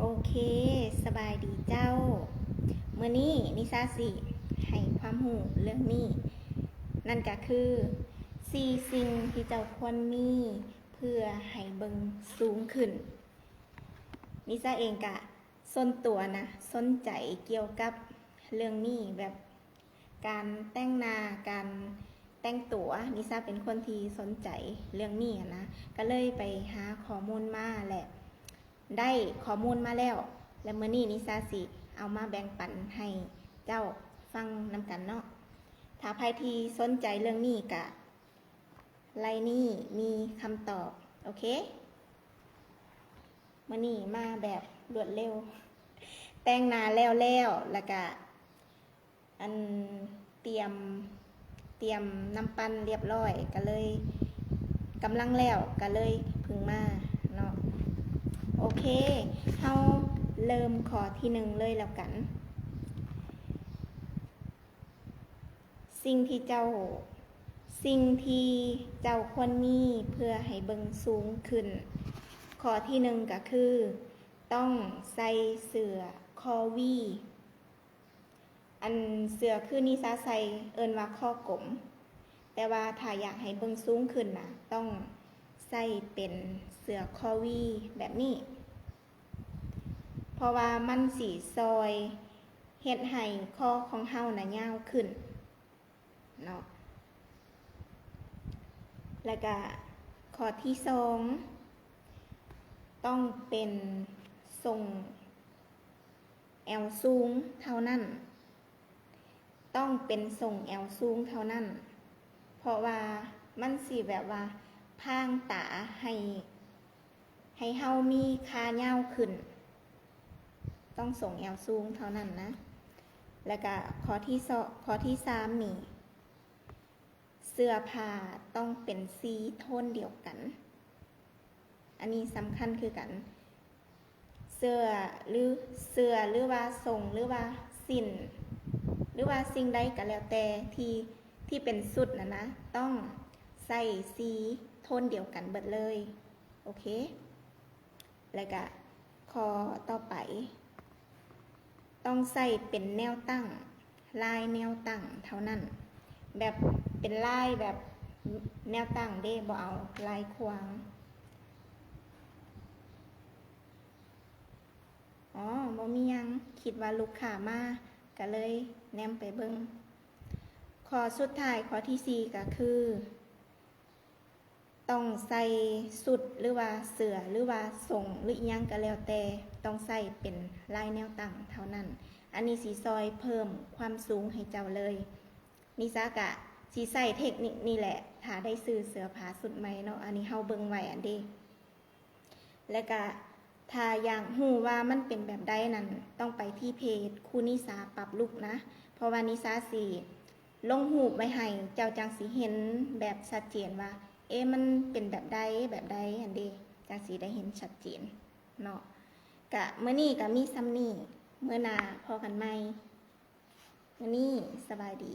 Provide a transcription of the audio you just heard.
ໂອເຄ ສະບາຍດີເຈົ້າ. ມື້ນີ້ນິຊາຊິໃຫ້ຄວາມຮູ້ເລື່ອງນີ້ ນັ້ນກະຄື ສີ່ສິ່ງທີ່ເຈົ້າຄວນມີເພື່ອໃຫ້ເບິ່ງສູງຂຶ້ນ. ນິຊາເອງກະສ່ວນຕົວນະ ສົນໃຈກ່ຽວກັບເລື່ອງນີ້ ແບບ ການແຕ່ງໜ້າ ການແຕ່ງຕົວ, ນິຊາເປັນຄົນທີ່ສົນໃຈເລື່ອງນີ້ຫັ້ນນະ ກະເລີຍໄປຫາຂໍ້ມູນມາ ແລະ ໄດ້ຂໍ້ມູນມາແລ້ວ ແລະ ມື້ນີ້ນິຊາຊິເອົາມາແບ່ງປັນໃຫ້ເຈົ້າຟັງນຳກັນເນາະ. ຖ້າໃຜທີ່ສົນໃຈເລື່ອງນີ້ກະ ໄລ່ນີ້ມີຄຳຕອບ. ໂອເຄ ມື້ນີ້ມາແບບລວດເລັວ ແຕ່ງໜ້າແລ້ວໆ ແລ້ວກະ ອັນ ຕຽມ ຕຽມນ້ຳປັ່ນລຽບຮ້ອຍ ກະເລີຍ ກຳລັງແລ້ວ ກະເລີຍເພິ່ງມາເນາະ. ໂອເຄ ເຮົາເລີ່ມຂໍ້ທີໜຶ່ງເລີຍແລ້ວກັນ. ສິ່ງທີ່ເຈົ້າ ສິ່ງທີ່ເຈົ້າຄວນມີເພື່ອໃຫ້ເບິ່ງສູງຂຶ້ນ. ຂໍ້ທີໜຶ່ງກະຄື ຕ້ອງໃສ່ເສື້ອຄໍວີ. ອັນເສື້ອຄືນິຊາໃສ່ເອີ້ນວ່າຄໍກົມ, ແຕ່ວ່າຖ້າຢາກໃຫ້ເບິ່ງສູງຂຶ້ນນະ ຕ້ອງໃສ່ເປັນເສື້ອຄໍວີແບບນີ້ ເພາະວ່າມັນຊິຊ່ອຍເຮັດໃຫ້ຄໍຂອງເຮົານະຍາວຂຶ້ນເນາະ. ແລ້ວກະຂໍ້ທີສອງ ຕ້ອງເປັນຊົງແອວສູງເທົ່ານັ້ນ. ຕ້ອງເປັນຊົງແອວສູງເທົ່ານັ້ນ ເພາະວ່າມັນຊິແບບວ່າພາງຕາໃຫ້ ໃຫ້ເຮົາມີຂາຍາວຂຶ້ນ. ຕ້ອງຊົງແອວສູງເທົ່ານັ້ນນະ. ແລ້ວກະຂໍ້ທີສອງ ຂໍ້ທີສາມນີ້ ເສື້ອຜ້າຕ້ອງເປັນສີໂທນດຽວກັນ. ອັນນີ້ສຳຄັນຄືກັນ. ເສື້ອ ຫຼື ເສື້ອ ຫຼືວ່າຊົງ ຫຼືວ່າສິ້ນ ຫຼືວ່າສິ່ງໃດກະແລ້ວແຕ່ທີ່ ທີ່ເປັນຊຸດນັ້ນນະ ຕ້ອງໃສ່ສີໂທນດຽວກັນເບິດເລີຍ. ໂອເຄ ແລ້ວກະຂໍ້ຕໍ່ໄປ ຕ້ອງໃສ່ເປັນແນວຕັ້ງ ລາຍແນວຕັ້ງເທົ່ານັ້ນ ແບບເປັນລາຍແບບແນວຕັ້ງເດ້ ບໍ່ເອົາລາຍຂວາງ. ອໍ ບໍ່ມີຫຍັງ ຄິດວ່າລູກຄ້າມາ ກະເລີຍແນມໄປເບິ່ງ. ຂໍ້ສຸດທ້າຍ ຂໍ້ທີສີ່ ກະຄື ຕ້ອງໃສ່ຊຸດ ຫຼືວ່າເສື້ອ ຫຼືວ່າຊົງ ຫຼືອີ່ຫຍັງກະແລ້ວແຕ່ ຕ້ອງໃສ່ເປັນລາຍແນວຕັ້ງເທົ່ານັ້ນ. ອັນນີ້ຊິຊ່ອຍເພີ່ມຄວາມສູງໃຫ້ເຈົ້າເລີຍ. ນິຊາກະຊິໃຊ້ເທັກນິກນີ້ແຫຼະ ຖ້າໄດ້ຊື້ເສື້ອຜ້າຊຸດໃໝ່ເນາະ. ອັນນີ້ເຮົາເບິ່ງໄວ້ອັນເດ. ແລະກະຖ້າຢາກຮູ້ວ່າມັນເປັນແບບໃດນັ້ນ ຕ້ອງໄປທີ່ເພຈຄູນິຊາປັບລຸກນະ ເພາະວ່ານິຊາຊິລົງຮູບໄວ້ໃຫ້ ເຈົ້າຈັ່ງຊິເຫັນແບບຊັດເຈນວ່າ ເອ ມັນເປັນແບບໃດ ແບບໃດຫັ້ນເດ ຈັ່ງຊິໄດ້ເຫັນຊັດເຈນເນາະ. ກະມື້ນີ້ກະມີສ່ຳນີ້ ມື້ໜ້າພໍ້ກັນໃໝ່. ມື້ນີ້ສະບາຍດີ.